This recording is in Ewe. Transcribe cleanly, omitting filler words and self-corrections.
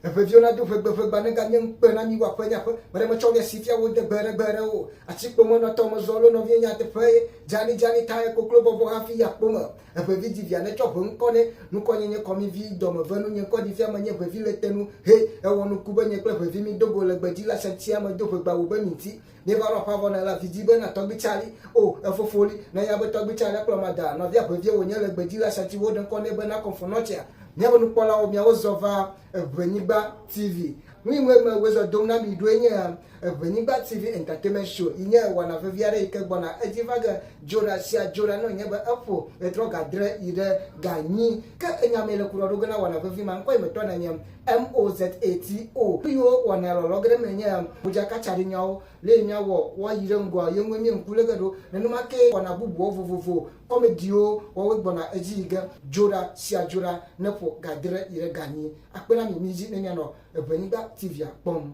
Eʋeviwo nado ʋegbe ʋegba ne ganye ŋukpe na mi woaƒe nye aƒe me ɖe metsɔ mia si fia wo de gbe ɖe gbe ɖe o. Atikpo menɔ tɔ mezɔ lo nɔviye nyateƒe ye dzani dzani tae koklo bɔbɔ hafi yi akpo me. Eʋevi di via netsɔ ʋe ŋkɔ nɛ nukɔ nye nye kɔmi vi dɔme ve nu nye ŋkɔ ɖi fia menye ʋevi le te nu he ewɔ nuku be nye kple ʋevi mi do go le gbedzi la sɛtia me do ʋegba wu be mi ŋti Míeva ɖo aƒea vɔ ne la vi di be na tɔgbui Charlie. O, efofo li. Ne nya be tɔgbui Charlie akplɔ ma da nɔvia ʋevie wònye le gbedzi la sati woɖe ŋkɔ nɛ be na kɔnfɔnɔtsia. Míaƒe nukpɔlawo miawo zɔ va Eʋenyigba TV. Nu yi ŋue me wozɔ dom na mi ɖoe nye Eʋenyigba TV Entertainment Show yi nye wɔna vevi aɖe yi ke gbɔna edzi va ge dzoɖa sia dzoɖa ne wònye be eƒo ɣetrɔ ga adre yi ɖe ga enyi. Ke enya mee le ku ɖɔ ɖo ge na wɔna vevi ma ŋkɔ yi me tɔ nenye MOZATO. Nu yiwo wɔna lɔlɔ ge ɖe eme nye modzakatsaɖinyawo, lée míawɔ woayi ɖe ŋgɔa ye ŋue míeŋku lé ge ɖo. Nenema kee wɔna bubuwo vovovo, kɔmediwo wɔwoe gbɔna edzi yi ge dzoɖa sia dzoɖa ne ƒo ga adre yi ɖe ga enyi. Akpe na mi, midzi ne mianɔ Eʋenyigba TV-a kpɔm.